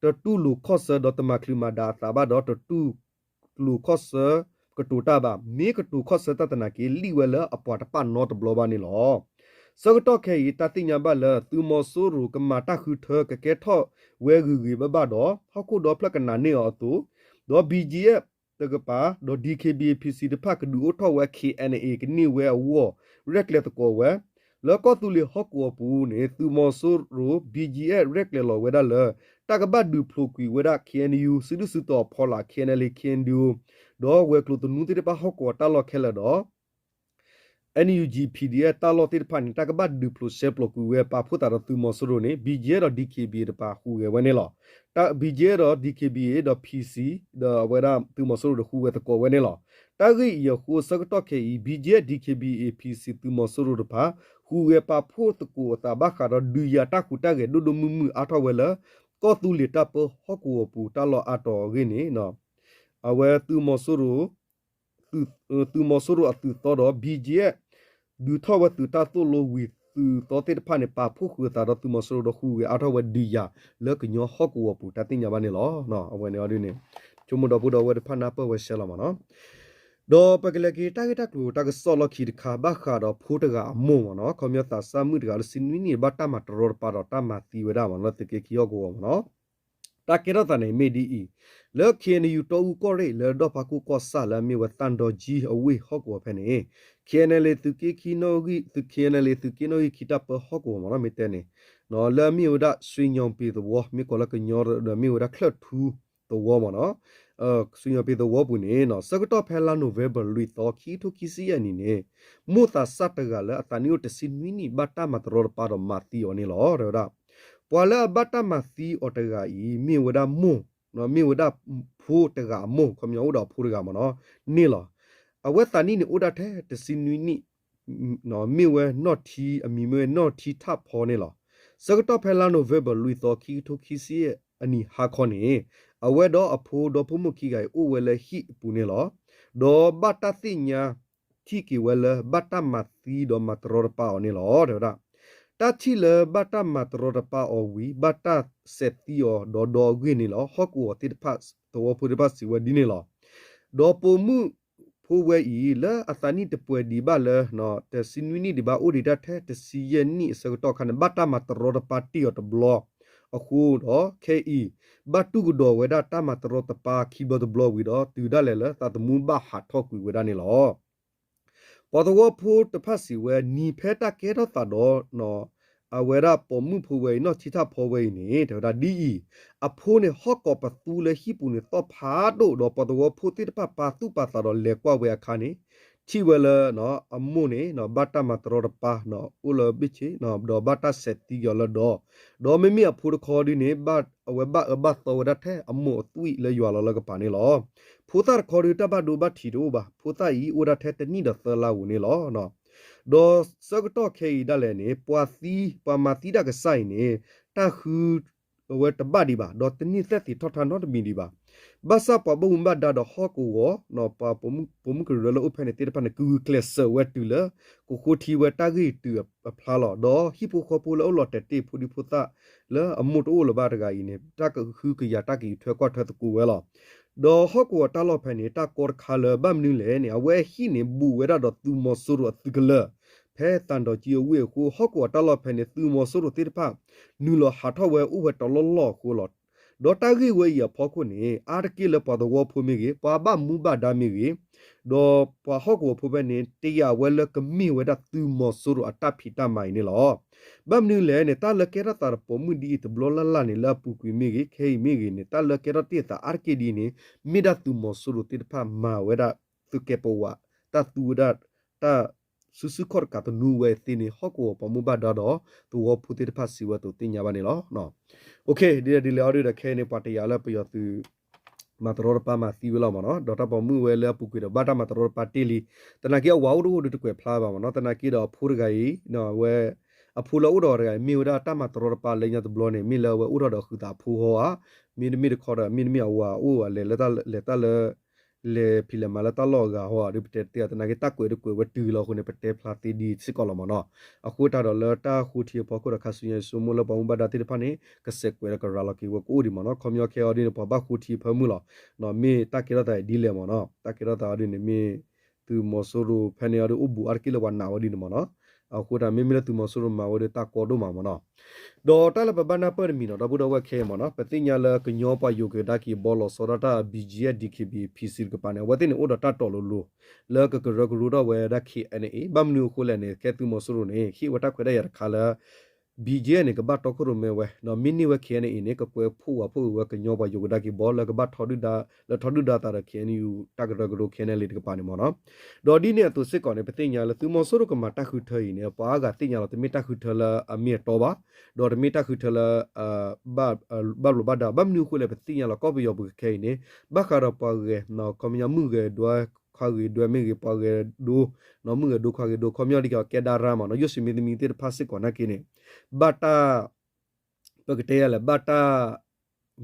တတူၢ်လိာ်ခီၣ်ဆၢဒီးတမၤချုးမၤဒါအသးဘၣ်ဒီး တတူၢ်လိာ်ခီၣ်ဆၢကတိၤတၢ်ဘၣ်. မ့ၢ်ကတိၤခီၣ်ဆၢတၢ်သနာ်က့ လံၣ်ဝဲလၢအပှၤတပာ်နီတဘျီဘၣ်န့ၣ်လီၤ. ဆၢကတီၢ်ခဲအံၤ တၢ်သ့ၣ်ညါဘၣ်လၢ သုးမီၤစိရိၤကမၤတၢ်ဃုထၢကကဲထီၣ်ဝဲဂ့ၤဂ့ၤဘၣ်ဘၣ်ဒီး ဟီၣ်ခိၣ်ဒီဖျၢၣ်ကနာ်န့ၢ်အီၤအသိး, ဒီး BGF တကပၤ ဒီး DKBA, PC တဖၣ်ကဒုးအိၣ်ထီၣ်ဝဲ KNA ကန့ၢ်ဝဲအဂီၢ် ရဲၣ်ကျဲၤသကိးဝဲ လၢကီၢ်သူလ့ၤဟီၣ်ကဝီၤပူၤန့ၣ် သုးမီၤစိရိၤ BGF ရဲၣ်ကျဲၤလီၤဝဲဒၣ်လၢ တၢ်ကဘၣ်ဒုးဖျိးကွံာ်ဝဲဒၣ် KNU စုဒုၣ်စုတီၤအဖီလာ် KNLA, KNDO ဒီးဝဲၤကျိၤသနူသ့ၣ်တဖၣ်ဟီၣ်ကဝီၤတၢ်လီၢ်ခဲလၢာ်ဒီး NUG PDF တၢ်လီၢ်သ့ၣ်တဖၣ်န့ၣ် တၢ်ကဘၣ်ဒုးဖျိးရှဲပျီးကွံာ်ဝဲပာ်ဖှိၣ်သးဒီးသုးမီၤစိရိၤန့ၣ် BGF ဒီး DKBA တပၤဟူးဂဲၤဝဲန့ၣ်လီၤ. BGF ဒီး DKBA ဒီး PC ဒီးအဝဲဒၣ်သုးမီၤစိရိၤဒီးဟူးဂဲၤသကိးဝဲန့ၣ်လီၤ. တၢ်ဂ့ၢ်အံၤအဃိ ဆၢကတီၢ်ခဲအံၤ BGF, DKBA, PC သုးမီၤစိရိၤတဖၣ် ဟူးဂဲၤပာ်ဖှိၣ်သကိးအသးဘၣ်ဃးဒီးဒုးယၤတၢ်ဟူးတၢ်ဂဲၤဒိၣ်ဒိၣ်မုၢ်မုၢ်အါထီၣ်ဝဲလၢ ကီၢ်သူလ့ၤတၢ်ပၢဟီၣ်ကဝီၤပူၤတၢ်လီၢ်အါတီၤအဂ့ၢ်န့ၣ် အဝဲသုးမီၤစိရိၤ သုးမီၤစိရိၤအသုးသီဒီး BGF ဒုးထီၣ်ဝဲသုးတၢ်သိၣ်လိဝံၤ သုးသီသ့ၣ်တဖၣ်န့ၣ် ပာ်ဖှိၣ်ဃုာ်အသးဒီးသုးမီၤစိရိၤဒီး ဟူးဂဲၤအါထီၣ်ဝဲဒုးယၤလၢကညီဟီၣ်ကဝီၤပူၤ တၢ်သ့ၣ်ညါဘၣ်န့ၣ်လီၤ. အဝဲန့ၣ်အီၤဒ်န့ၣ် ဆိကမိၣ်ဒီပုၢ်ဒီဝဲၢ်တဖၣ်နၢ်ပၢၢ်ဝဲရှဲလီၤမ့ၢ်နီၤ. ဒီးပကလဲၤက့ၤတၢ်ဂ့ၢ်တၢ်ကျိၤတၢ်ကစီၣ်လီၢ်ခံတခါ ဘၣ်ဃးဒီးဖိတဂၤအမိၢ်မ့ၢ်နီၤ, ခီပညီသးစၢ်မုၣ်တဂၤလၢဆံနွံနံၣ် ဘၣ်တၢ်မၤတရီတပါဒီးတၢ်မၤသံဝဲဒၣ်မ့ၢ်နီၤ လၢသုးက့ခံဟီၣ်ကဝီၤမ့ၢ်နီၤ. တၢ်ကဲထီၣ်သးန့ၣ်မ့ၢ်ဒ်အံၤ, လၢ KNU တီအူကီၢ်ရ့ၣ် လၢဒီဖးခိၣ်ကီၢ်ဆၣ်လၢအမ့ၢ်ဝဲသၣ်ဒီကၠံအဝ့ၢ်ဟီၣ်ကဝီၤဖဲန့ၣ် KNLA သုးက့ခံနီၣ်ဂံၢ်, KNLA သုးက့နီၣ်ဂံၢ်ခံတၢ်ပၢဟီၣ်ကဝီၤမ့ၢ်နီၤ မ့ၢ်တဲန့ၣ် လၢအမ့ၢ်ဝဲဒၣ် ရွှေညောင်ပင်သဝီ မ့ၢ်ကိးလၢကညီဒီးမ့ၢ်ဝဲဒၣ်ချၢၣ်ထူသဝီမ့ၢ်နီၤ, ရွှေညောင်ပင်သဝီပူၤန့ၣ် ဆၢကတီၢ်ဖဲလါ November လွံၢ်သီ ခံကထိခံဆံယဲၢ်နံၣ်န့ၣ် မိၢ်သးစၢ်တဂၤလၢအသးနံၣ်အိၣ်တဆံနွံနံၣ် ဘၣ်တၢ်မၤတရီတပါဒီးမၤသံအီၤန့ၣ်လီၤ တဲဝဲဒၣ်. ပှၤလၢအဘၣ်တၢ်မၤသံအီၤတဂၤအံၤ မ့ၢ်ဝဲဒၣ်မိၢ်, မ့ၢ်ဝဲဒၣ်ဖိတဂၤအမိၢ် ခီပညီအိၣ်ဒီးအဖိတဂၤမ့ၢ်နီၤ န့ၣ်လီၤ. အဝဲသးနံၣ်န့ၣ်အိၣ်ဒၣ်ထဲတဆံနွံနံၣ် မ့ၢ်ဝဲနီၢ်ထံ အမံၤမ့ၢ်ဝဲနီၢ်ထံထၣ်ဖီန့ၣ်လီၤ. ဆၢကတီၢ်ဖဲလါ November လွံၢ်သီ ခံကထိခံဆံအနံၣ်ဟါခီန့ၣ် အဝဲဒီးအဖိဒီးဖိမုၣ်ခံဂၤအံၤ အိၣ်ဝဲလၢဟံၣ်အပူၤန့ၣ်လီၤ. ဒီးဘၣ်တၢ်သ့ၣ်ညါ ထံၣ်က့ၤဝဲလၢ ဘၣ်တၢ်မၤသံဒီးမၤတရီတပါအီၤန့ၣ်လီၤ တဲဝဲဒၣ်. တၢ်ထံၣ်လၢဘၣ်တၢ်မၤတရီတပါအီၤဝံၤ ဘၣ်တၢ်စဲးသံအီၤဒီးဒီအဂ့ၢ်န့ၣ်လီၤ. ဟီၣ်ကဝီၤသ့ၣ်တဖၣ် သဝီဖိသ့ၣ်တဖၣ်စံးဝဲဒ်န့ၣ်လီၤ. ဒီးပိာ်မုၣ်ဖိဝဲအံၤ လၢအသးနံၣ်တပှဲၤဒံးဘၣ်လၢ တဆံနွံနံၣ်ဒံးဘၣ် အိၣ်ဒံးတၢ်ထဲတဆံယဲၢ်နံၣ်အဆၢကတီၢ်အခါန့ၣ် ဘၣ်တၢ်မၤတရီတပါတ့ၢ်အီၤတဘျီအဃိဒီး ခဲအံၤ ဘၣ်တူၢ်ကဒီးဝဲဒၣ်တၢ်မၤတရီတပါခံဘျီတဘျီဝံၤဒီး တုၤဒၣ်လဲာ်လၢသးသမူဘၣ်ဟးထီၣ်ကွံာ်ဝဲဒၣ်န့ၣ်လီၤ. ပှၤသဝီဖိတဖၣ်စံးဝဲ နံၤဖဲတၢ်ကဲထီၣ်သးဒီး အဝဲဒၣ်ပိာ်မုၣ်ဖိဝဲအံၤ နီၢ်ဆံထၣ်ဖီဝဲအံၤန့ၣ် တဲဝဲဒၣ်ဒ်အံၤ, အဖိန့ၣ်ဟီၣ်ကိးပသူလၢဟံၣ်ပူၤန့ၣ်သီၣ်ဖးဒိၣ်ဒီး ပှၤသဝီဖိသ့ၣ်တဖၣ်ပာ်သူၣ်ပာ်သးဒီးလဲၤကွၢ်ဝဲအခါန့ၣ် ထံၣ်ဝဲလၢ အမိၢ်န့ၣ် ဘၣ်တၢ်မၤတရီတပါ အိၣ်လၢဘ့ၣ်ဆ့ ဒီးဘၣ်တၢ်စဲးသံက့ၤအီၤလၢဒီး, ဒီးမ့မ့ၢ်အဖိတခီဒုန့ၣ် အဝဲဘၣ်အၢဘၣ်သီဝဲဒၣ်ထဲအမိၢ်အသွံၣ်လၢယွၤလီၤလၢကပၤန့ၣ်လီၤ. ဖိသၣ်တခီဒုတၢ်ဘၣ်ဒိဘၣ်ထံးတအိၣ်ဘၣ်, ဖိသၣ်အံၤအိၣ်ဒၣ်ထဲတနံၣ်ဒီးသၢလါဧိၤန့ၣ်လီၤ. ဒီးဆၢကတီၢ်ခဲအံၤဒၣ်လဲာ်န့ၣ် ပှၤသံ ပှၤမၤသံတၢ်ကစၢ်အံၤန့ၣ် တၢ်ဃု အဝဲတဘၣ်ဒံးဘၣ်, ဒီးတန့ၢ်သဲၣ်သ့ၣ်ထီၣ်ထါနီတမံၤဒံးဘၣ်. ဘၣ်ဆၣ်ပှၤဘၣ်မူဘၣ်ဒါဒီးဟီၣ်ကဝီၤ ပှၤပိာ်မုၣ်ကရၢလၢအိၣ်ဖဲန့ၣ်သ့ၣ်တဖၣ်န့ၣ် ကဂုာ်ကျဲးစၢးဝဲတုၤလၢ ကဃိထံဝဲတၢ်ဂ့ၢ်တုၤအဖျါလီၤ. ဒီးဟံၣ်ဖိဃီဖိလၢအအိၣ်လီၤတဲာ်တ့ၢ်ဖိဒံဖိသၣ် လၢအမိၢ်တအိၣ်လၢၤဘၣ်တဂၤအံၤန့ၣ် တၢ်ကဟုကယာ်တၢ်ကယူၤထွဲကွၢ်ထွဲသကိးဝဲလီၤ. ဒီးဟီၣ်ကဝီၤတၢ်လီၢ်ဖဲန့ၣ် တၢ်ကီတခါလၢဘၣ်မနုၤလဲၣ်န့ၣ် အဝဲအဟံၣ်န့ၣ် ဘူးဝဲဒၣ်ဒီးသုးမီၤစိရိၤအသုးကလၢၤ ဖဲသၣ်ဒီးကံအဝ့ၢ်အဃိ ဟီၣ်ကဝီၤတၢ်လီၢ်ဖဲန့ၣ် သုးမီၤစိရိၤသ့ၣ်တဖၣ် နုာ်လီၤဟးထီၣ်ဝဲအိၣ်ဝဲတလီၢ်လီၢ်အဃိလီၤ. ဒီးတၢ်ဂ့ၢ်ဝဲအံၤအဖီခိၣ်န့ၣ် အါတက့ၢ်လၢပှၤသဝီဖိမ့ၢ်ဂ့ၤ ပှၤဘၣ်မူဘၣ်ဒါမ့ၢ်ဂ့ၤ ဒီးပှၤဟီၣ်ကဝီၤဖိဖဲန့ၣ် တယာ်ဝဲလၢကမ့ၢ်ဝဲဒၣ်သုးမီၤစိရိၤအတၢ်ဖံးတၢ်မၤအံၤန့ၣ်လီၤ. ဘၣ်မနုၤလဲၣ်န့ၣ် တၢ်လၢကဲထီၣ်သးဒီးပိာ်မုၣ်ဒ်အံၤတဘျီလၢ်လၢ်န့ၣ် လၢအပူၤကွံာ်မ့ၢ်ဂ့ၤ ခဲအံၤမ့ၢ်ဂ့ၤန့ၣ် တၢ်လၢကဲထီၣ်တ့ၢ်အသးအါတက့ၢ်ဒ်အံၤန့ၣ် မ့ၢ်ဒၣ်သုးမီၤစိရိၤသ့ၣ်တဖၣ်မၤဝဲဒၣ် သုးကဲပဝး တၢ်သူဝဲဒၣ် တၢ်စုဆူၣ်ခီၣ်တကးသနူဝဲသ့န့ၣ် ဟီၣ်ကဝီၤပှၤမူဘၣ်ဒါဒီး သဝီဖိသ့ၣ်တဖၣ်စံးဝဲအသိးသ့ၣ်ညါဘၣ်န့ၣ်လီၤ. ဒ်လဲၣ်ဒ်လဲၣ်အီၤဒုဒီးခဲအံၤန့ၣ် ပှၤတယာ်လၢပယီၤသုး မၤတရီတပါမၤသံဝဲလီၤမ့ၢ်နီၤ, ဒီးတၢ်ပိာ်မုၣ်ဝဲလၢအပူၤကွံာ်ဒီး ဘၣ်တၢ်မၤတရီတပါတ့ၢ်လံ. သနာ်က့အဝၤအိၣ်တအိၣ်ဒုတကွဲးဖျါဘၣ်မ့ၢ်နီၤ, သနာ်က့ဒီးအဖိတဂၤအံၤ အဝဲ အဖိလၢအအိၣ်ဒီးတဂၤအံၤ မ့ၢ်ဝဲဒၣ်တၢ်မၤတရီတပါလၢညါတဘျီန့ၣ် မ့ၢ်လၢအဝဲအိၣ်ထီၣ်ဒီးအဃုာ်သးအဖိဟီဧါ, မ့တမ့ၢ်တခီဒီး မ့တမ့ၢ်အဝၤအိၣ်လဲၤလၢတၢ် လဲၤတၢ်လၢ လဲၤဖံးလဲၤမၤလၢတၢ်လီၢ်အဂၤဟီဧါ ဒုပတဲတသ့ဧါ, သနာ်က့တၢ်ကွဲးဒုကွဲးဝဲတုၤလီၤအဃိန့ၣ် ပတဲဖျါသ့ဒ်စ့ၢ်ကီးလီၤမ့ၢ်နီၤ. အဃိတၢ်ဒီးလၢတၢ်ဃိထံအဖီခိၣ်ဒီး ခါဆူညါယဆိကမိၣ်လၢပှၤမူဘၣ်ဒါသ့ၣ်တဖၣ်န့ၣ် ကစဲးကွဲးဒီးကရၤလီၤက့ၤဝဲကအိၣ်ဒံးမ့ၢ်နီၤ, ခီပညီခဲအံၤဒ်န့ၣ် ပှၤဘၣ်ဃိထံအဖၢမုၢ်လီၤ. မ့ၢ်တၢ်ကဲထီၣ်သးဒ်လဲၣ်မ့ၢ်နီၤ, တၢ်ကဲထီၣ်သးအီၤဒ်န့ၣ် မ့ၢ်သုးမီၤစိရိၤဖဲန့ၣ်အီၤဒုအိၣ်ဘူးအါတက့ၢ်လၢပှၤနာ်ဝဲဒ်န့ၣ်မ့ၢ်နီၤ. အဃိတၢ်မ့မ့ၢ်လၢသုးမီၤစိရိၤမၤဝဲဒီးတၢ်ကီဒိၣ်မးမ့ၢ်နီၤ. ဒီးတၢ်လၢပဘၣ်နၢ်ပၢၢ်တမံၤနီၤ ဒီပုၢ်ဒီဝဲၢ်ခဲအံၤမ့ၢ်နီၤ, ပသ့ၣ်ညါလၢကညီပှၤယိၤကဒါက့ၤဘီလီၤဆီဒၣ်တၢ် ဘံၣ်ကၠံအ့ၣ် ဒံၣ်ခ့ဘံၣ် ဖံစံတကပၤန့ၣ် အဝဲသ့ၣ်န့ၣ်အိၣ်ဒီးတၢ်တီၤလိၤလိၤ လၢကကရၢကရိထီၣ်ဝဲဒၣ် ခ့ၣ်အဲၣ်အဲၣ်အ့ၣ် ဘၣ်မနုၤအဃိလဲၣ်န့ၣ် ခဲသုးမီၤစိရိၤန့ၣ် ဟ့ၣ်ဝဲတၢ်ခွဲးတၢ်ယာ်တခါလၢ ဘံၣ်ကၠံအ့ၣ်န့ၣ် ကဘၣ်တီခိၣ်ရိၣ်မဲဝဲ ဒီးမ့ၢ်န့ၢ်ဝဲ ခ့ၣ်အဲၣ်အဲၣ်အ့ၣ်န့ၣ် ကကွဲးဖှိၣ်ဝးဖှိၣ်ဝဲကညီပှၤယိၤကဒါက့ၤဘီလၢကဘၣ်ထီဒုၣ်ဒါ လၢထီဒုၣ်ဒါသးဒီး ခ့ၣ်အဲၣ်ယူၣ် တၢ်ကရၢကရိ ခ့ၣ်အဲၣ်အဲၣ်အ့ၣ် တကပၤန့ၣ်မ့ၢ်နီၤ. ဒီးဒ်န့ၣ်အသိးစ့ၢ်ကီးန့ၣ် ပသ့ၣ်ညါလၢသုးမီၤစိရိၤကမၤတၢ်ဃုထၢအံၤန့ၣ် ပှၤအါဂၤသ့ၣ်ညါလီၤ တမ့ၢ်တၢ်ဃုထၢလၢအမ့ၢ်အတီဘၣ်, ဒီးတမ့ၢ်တၢ်ဃုထၢလၢ ဘၣ်ဘျိးဘၣ်ဒါ ဘၣ်မနုၤအဃိလဲၣ် ပသ့ၣ်ညါလီၤ ကီၢ်ပယီၤပူၤခဲအံၤန့ၣ် ဘၣ်ဃးဒီးပှၤဂဲၤ ခီပညီမုၣ်ဂဲၤဒွဲ ခွါဂ့ၤဒွဲမ့ၢ်ဂ့ၤ ပှၤဂဲၤဒိ မုၣ်ဂဲၤဒိခွါဂ့ၤဒိ ခီပညီဒ်ကဲဒါရါမ့ၢ်နီၤ ယိၣ်စံးမံသမံသ့ၣ်တဖၣ်စ့ၢ်ကီးနာ်က့န့ၣ် ဘၣ်တၢ် ပကတဲယၤလဲၣ် ဘၣ်တၢ်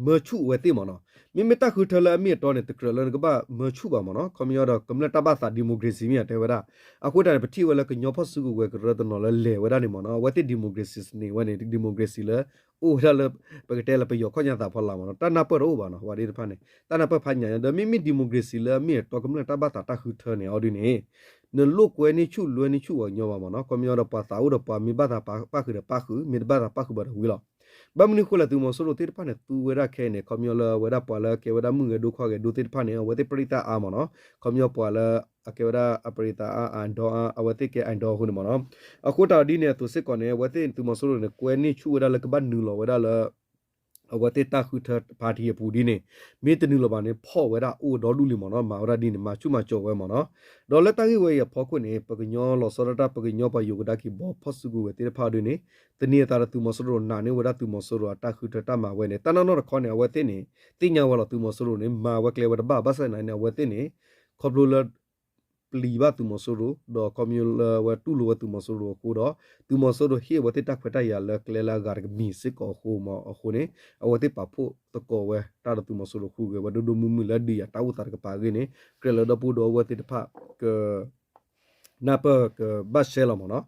မၢဆူၣ်အဝဲသ့ၣ်မ့ၢ်နီၤ. မ့မ့ၢ်တၢ်ဃုထၢလၢအမ့ၢ်အတီန့ၣ် တကြၢးလၢနကဘၣ်မၢဆူၣ်ဘၣ်မ့ၢ်နီၤ. ခီပညီဒီးကမျၢၢ်တၢ်ဘၣ်သး democracy မ့ၢ်ယတဲဝဲဒၣ်. အဃိတၢ်န့ၣ် ပထံၣ်ဝဲလၢကညီဖီၣ်စုကဝဲၤကရၢတနီၤလၢလဲၤဝဲဒၣ်န့ၣ်မ့ၢ်နီၤ အဝဲသ့ၣ် democracy န့ၣ်ဝဲန့ၣ် democracy လၢ အိၣ်ဝဲဒၣ်လၢ ပကတဲလၢပယီၤခီၣ်ညါသးဖီလာ်မ့ၢ်နီၤ တၢ်နၢ်ပၢၢ်တအိၣ်ဘၣ်နီၤ ဝဲသ့ၣ်တဖၣ်န့ၣ် တၢ်နၢ်ပၢၢ်ဖးညၣ်ညါ ဒီးမ့မ့ၢ် democracy လၢအမ့ၢ်အတီကမျၢၢ်တၢ်ဘၣ်သးတၢ်ဃုထၢန့ၣ်အီၤဒ်န့ၣ် နလိာ်ကွဲန့ၢ်ဆူၣ်လွဲန့ၢ်ဆူၣ်အီၤညီဘၣ်မ့ၢ်နီၤ. ခီပညီဒီးပှၤသးအိၣ်ဒီးပှၤမ့ၢ်ဘၣ်သးပာ်ဃုာ်ဒီးပာ်ဃုာ် မ့ၢ်တဘၣ်သးပာ်ဃုာ်ဘၣ်ဒီးဝံၤလီၤ. ဘၣ်မနုၤအဃိလဲၣ် သုးမီၤစိရိၤသ့ၣ်တဖၣ်န့ၣ် သူဝဲဒၣ်ခဲအံၤန့ၣ် ခီပညီလၢအဝဲဒၣ်ပှၤလၢကဲဝဲဒၣ်မုၣ်ဂဲၤဒိခွါဂဲၤဒိသ့ၣ်တဖၣ်န့ၣ် အဝဲသ့ၣ်ပရိသတ်အါမ့ၢ်နီၤ. ခီပညီပှၤလၢ အကဲဝဲဒၣ်အပရိသတ်အါ idol အါ အဝဲသ့ၣ်ကဲ idol အဃိန့ၣ်မ့ၢ်နီၤ. အဃိတၢ်ဒ်န့ၣ်အသိးစ့ၢ်ကီးန့ၣ် အဝဲသ့ၣ်သုးမီၤစိရိၤန့ၣ် ကွဲန့ၢ်ဆူၣ်ဝဲဒၣ်လၢကဘၣ်နုာ်လီၤဝဲဒၣ်လၢ အဝဲသ့ၣ်တၢ်ဃုထၢ party အပူၤဒ်န့ၣ် မ့ၢ်တနုာ်လီၤဘၣ်န့ၣ် ဖီၣ်ဝဲဒၣ်အိၣ်ဒီဒူၣ်လံမ့ၢ်နီၤ. မၤဝဲဒၣ်ဒ်န့ၣ် မၤဆူၣ်မၤစိးဝဲမ့ၢ်နီၤ. ဒီးလၢတၢ်ဂ့ၢ်ဝဲအံၤအဖီခိၣ်န့ၣ် ပကညီလီၤဆီဒၣ်တၢ် ပကညီပှၤယိၤကဒါက့ၤဘီဖီၣ်စုကဝဲၤသ့ၣ်တဖၣ်ဒ်န့ၣ် သန့ၤအသးဒီးသုးမီၤစိရိၤ နာ်န့ၢ်ဝဲဒၣ်သုးမီၤစိရိၤအတၢ်ဃုထၢတၢ်မၤဝဲန့ၣ် တၢ်နီၢ်နီၢ်တခီန့ၣ် အဝဲသ့ၣ်န့ၣ် သ့ၣ်ညါဝဲလီၤ သုးမီၤစိရိၤန့ၣ် မၤဝဲကျဲဝဲတဘၣ် ဘၣ်ဆၣ်သနာ်က့န့ၣ် အဝဲသ့ၣ်န့ၣ် ခီဖျိလၢ ပျံၤဘၣ်သုးမီၤစိရိၤ ဒီးခီဖျိလၢအဝဲတူၢ်လိာ်ဝဲသုးမီၤစိရိၤအဃိဒီး သုးမီၤစိရိၤဟ့ၣ်အဝဲသ့ၣ်တၢ်ခွဲးတၢ်ယာ်လၢကျဲလၢအဂၤတကမံၤစ့ၢ်ကီးအဃိမ့ၢ် အဃိန့ၣ် အဝဲသ့ၣ်ပာ်ဖှိၣ်သကိးဝဲတၢ်ဒီးသုးမီၤစိရိၤဃုဂဲၤဝဲဒိၣ်ဒိၣ်မုၢ်မုၢ်လၢဒုးယၤတၢ်အိၣ်သးတကပၤအဂ့ၢ်န့ၣ် ကြၢးလၢဒီပုၢ်ဒီဝဲၢ်သ့ၣ်တဖၣ်က နၢ်ပၢၢ်ကဘၣ်ရှဲလီၤမ့ၢ်နီၤ.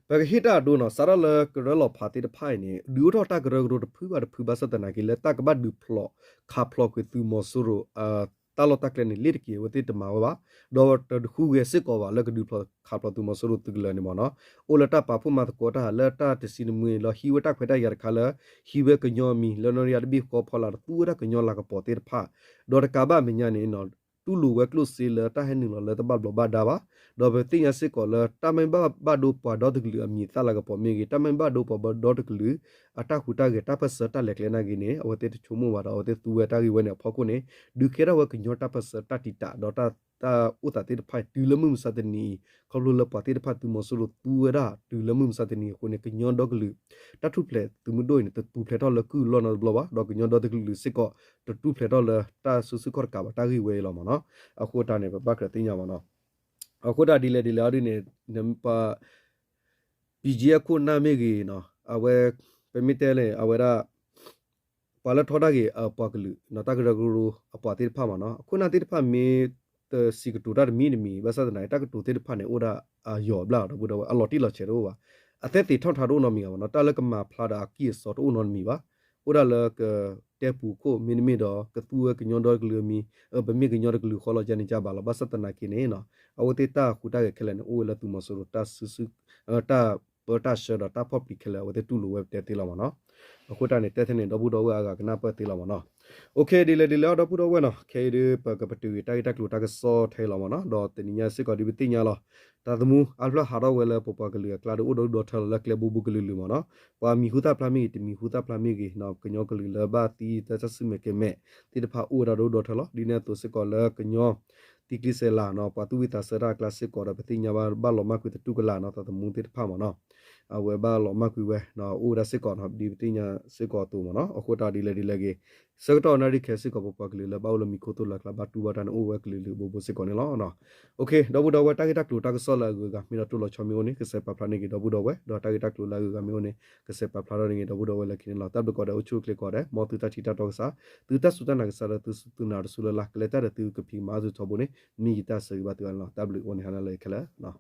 ပကဟ့ၣ်တၢ်အဒိနီၤ စးထီၣ်လၢကရၢလီၤဖးသ့ၣ်တဖၣ်အံၤန့ၣ် ဒုးအိၣ်ထီၣ်တၢ်ကရၢကရိတဖုဘၣ်တဖုဘၣ်ဆၣ်သနာ်က့ လၢတၢ်ကဘၣ်ဒုးဖျိးခးဖျိးကွံာ်သုးမီၤစိရိၤ အ တၢ်လီၢ်တၢ်ကျဲန့ၣ် လ့ၤတက့ၤ အဝဲသ့ၣ်တမၤဝဲဘၣ်, ဒီးတဃုဂဲၤစ့ၢ်ကီးဘၣ်လၢကဒုးဖျိးခးဖျိးသုးမီၤစိရိၤသုးကလၢၤန့ၣ်မ့ၢ်နီၤ, အိၣ်လၢတၢ်ပာ်ဖှိၣ်မၤသကိးတၢ်လၢတၢ်တဆံတမှံၤ ဒီးဟံးဝဲတၢ်ခွဲးတၢ်ယာ်တခါလၢ ဟံးဝဲကညီအမံၤ လၢနီၣ်ရံယါတဘ့ၣ်ဃီဖီလာ် ဒီးသူဝဲဒၣ်ကညီလၤကပီၤသ့ၣ်တဖၣ်, ဒီးတကးဘၣ်အမဲာ်ညါန့ၣ် တူၢ်လိာ်ဝဲကျိၣ်စ့လၢတၢ်ဟဲနုာ်လီၤလၢတဘၣ်ဘျီးဘၣ်ဒါဘၣ်, ဒီးပသ့ၣ်ညါစ့ၢ်ကီးလၢတၢ်မ့ၢ်ဘၣ်ဘၣ်ဒိပှၤဒီတကလုာ်အမံၤသၣ်လၤကပီၤမ့ၢ်ဂ့ၤ, တၢ်မ့ၢ်ဘၣ်ဒိပှၤဒီတကလုာ် အတၢ်ဟူးတၢ်ဂဲၤတၢ်ပၢၢ်ဆၢတၢ်လဲၤကျဲနာ်က့န့ၣ် အဝဲသ့ၣ်တဆိကမိၣ်ဘၣ်ဒီး အဝဲသ့ၣ်သူဝဲတၢ်ဂ့ၢ်ဝဲန့ၣ်အဖီခိၣ်န့ၣ် ဒုးကဲထီၣ်ဝဲကညီတၢ်ပၢၢ်ဆၢတၢ်တံာ်တာ် ဒီးတၢ် တၢ်အိၣ်သးသ့ၣ်တဖၣ်တုၤလၢမုၢ်မဆါတနံၤအံၤ, ခီဖျိလၢပှၤသ့ၣ်တဖၣ်သုးမီၤစိရိၤသူဝဲဒၣ်တုၤလၢမုၢ်မဆါတနံၤအဃိန့ၣ် ကညီဒီကလုာ်တၢ်ထူၣ်ဖျဲးသုးမုၢ်ဒိၣ်အံၤန့ၣ် တပူၤဖျဲးထီၣ်လၢကုၢ်အလီၢ်နီတဘျီဘၣ်, ဒီးကညီဒီတကလုာ်စ့ၢ်ကီး တထူၣ်ဖျဲးထီၣ်လၢတၢ်စုဆူၣ်ခီၣ်တကးဘၣ်တၢ်ဂ့ၢ်ဝဲအံၤလီၤမ့ၢ်နီၤ. အဃိတၢ်န့ၣ် ပဘၣ်ကြၢးသ့ၣ်ညါမ့ၢ်နီၤ. အဃိတၢ်ဒ်လဲၣ်ဒ်လဲၣ်အီၤဒ်န့ၣ် ပ ပီကၠံအခိၣ်နၢ်မ့ၢ်ဂ့ၤနီၤ, အဝဲ ပမ့ၢ်တဲန့ၣ် အဝဲဒၣ် ပှၤလၢထီဒါက့ၤအပှၤကလုာ် တၢ်ကရၢကရိအပှၤသ့ၣ်တဖၣ်မ့ၢ်နီၤ, အခိၣ်နၢ်သ့ၣ်တဖၣ်မ့ၢ်တစံးကတိၤတၢ်တမံၤတမံၤ ဘၣ်ဆၣ်သနာ်က့ တၢ်ကတိၤသ့ၣ်တဖၣ်န့ၣ် အိၣ်ဒၣ်အယိာ်ဘျၣ်ဒီပုၢ်ဒီဝဲၢ် အလီၤတံၢ်လီၤဆဲးတအိၣ်ဘၣ်, အသဲသ့းထီၣ်ထါတအိၣ်နီတမံၤဘၣ်မ့ၢ်နီၤ, တၢ်လၢကမၤဖျါဒီးအကံၢ်အစီတအိၣ်နီတမံၤဘၣ်, အိၣ်ဒၣ်လၢကတဲပူၤခိၣ်မ့တမ့ၢ်ဒီး ကသူဝဲကညီဒီကလုာ်အမံၤ, ပမ့ၢ်ကညီတကလုာ်ဃီလီၤ ယါန့ၣ်ယါဘၣ်လီၤ, ဘၣ်ဆၣ်သနာ်က့န့ၣ် အဝဲသ့ၣ်တၢ်ဟူးတၢ်ဂဲၤခဲလၢာ်န့ၣ် အိၣ်ဝဲလၢသုးမီၤစိရိၤတၢ်စုဆူၣ် တၢ်ပၢတၢ်ဆှၢဒီးတၢ်ဖီၣ်ပျံၤခဲလၢာ် အဝဲသ့ၣ်တူၢ်လိာ်ဝဲပတဲသ့လီၤမ့ၢ်နီၤ. အဃိတၢ်န့ၣ် တဲထဲန့ၣ် ဒီပုၢ်ဒီဝဲၢ်အဂၤကနၢ်ပၢၢ်သ့လီၤမ့ၢ်နီၤ. အိၣ်ခ့ ဒ်လဲၣ်ဒ်လဲၣ်အီၤ ဒီပုၢ်ဒီဝဲၢ်နီၤ, ခဲအံၤဒ်ပကပတုာ်ဂ့ၤတၢ်ဂ့ၢ်တၢ်ကျိၤတၢ်ကစီၣ်ထဲအံၤလီၤမ့ၢ်နီၤ, ဒီးတနံၤညါစ့ၢ်ကီးဒ်ပသ့ၣ်ညါလီၤ, တၢ်သမူအါဖျၢၣ်ဟးထီၣ်ဝဲလၢပပှၤကလုာ်အကျါဒီးအိၣ်ဒီဒူၣ်ဒီထၢလီၤလၢကျဲဘူးဘူးကလုာ်လုာ်မ့ၢ်နီၤ, ပှၤမံၤဟူသၣ်ဖျါမ့ၢ်ဂ့ၤ တမံၤဟူသၣ်ဖျါမ့ၢ်ဂ့ၤ, ကညီကလုာ်လၢဘၣ်သံတၢ်စၢ်ဆူမဲာ်ကဲၤမဲာ်သ့ၣ်တဖၣ်အိၣ်ဝဲဒၣ်ဒီဒူၣ်ဒီထၢလီၤ, ဒ်န့ၣ်အသိးစ့ၢ်ကီးလၢကညီ သံကျံစဲးလၤနီၤ, ပှၤသူၣ်ဝံၣ်သးဆၢတၢ်အကျါစ့ၢ်ကီးဒီး ပသ့ၣ်ညါဘၣ်ဘၣ်လီၤမၢ်ကွံာ်သတူၢ်ကလာ်နီၤ, တၢ်သမူသ့ၣ်တဖၣ်မ့ၢ်နီၤ, အဝဲဘၣ်လီၤမၢ်ကွံာ်ဝဲ အိၣ်ဝဲဒၣ်စ့ၢ်ကီးနီၤ, ဒ်ပသ့ၣ်ညါစ့ၢ်ကီးအသိးမ့ၢ်နီၤ. အဃိတၢ်ဒ်လဲၣ်ဒ်လဲၣ်ဂ့ၤ ဆၢကတီၢ်နၣ်ရံၣ်ခဲအံၤစ့ၢ်ကီး ပပှၤကလုာ်လၢဘၣ်အိၣ်လၢမံၤခိၣ်သိၣ်လၢအကျါ ဘၣ်တူၢ်ဘၣ်တၢ်န့ၣ် အိၣ်ဝဲကလုာ်လုာ်ဘိဘိစ့ၢ်ကီးန့ၣ်လီၤ. အိၣ်ခ့ ဒီပုၢ်ဒီဝဲၢ် တၢ်ဂ့ၢ်တၢ်ကျိၤတၢ်ကစီၣ်လၢအဂုၤအဂၤ မ့ၢ်ဒီးတိၢ်လီၤဆီမ့ၢ်အိၣ်န့ၣ် ကစဲးပာ်ဖျါန့ၢ်က့ၤဒီပုၢ်ဒီဝဲၢ်, ဒီးတၢ်ဂ့ၢ်တၢ်ကျိၤလၢအဂုၤအဂၤမ့ၢ်အိၣ်န့ၣ် ကစဲးပာ်ဖျါထီၣ်န့ၢ်က့ၤ ဒီပုၢ်ဒီဝဲၢ်လၢခံန့ၣ်လီၤ. တၢ်ဘျုးကိးဂၤဒဲး အိၣ်ဆူၣ်အိၣ်ချ့ကိးဂၤဒဲး, မ်သုတၢ်ထံၣ်တၢ်တီကစၢ်, သုတၢ်စူၢ်တၢ်နာ်ကစၢ်ဒီးသုစူၢ်သုနာ်တစူၢ်လၢ်လၢ် ကလဲၤတၢ်ဒီးသုကဖံးကမၤအါသုထီဘိန့ၣ် မ့ၢ်ယတၢ်ဆၢဂ့ၤဘၣ်သုအါန့ၣ်လီၤ. တၢ်ဘျုးအိၣ်န့ၣ်ဟါနၤလၢခဲလၢာ်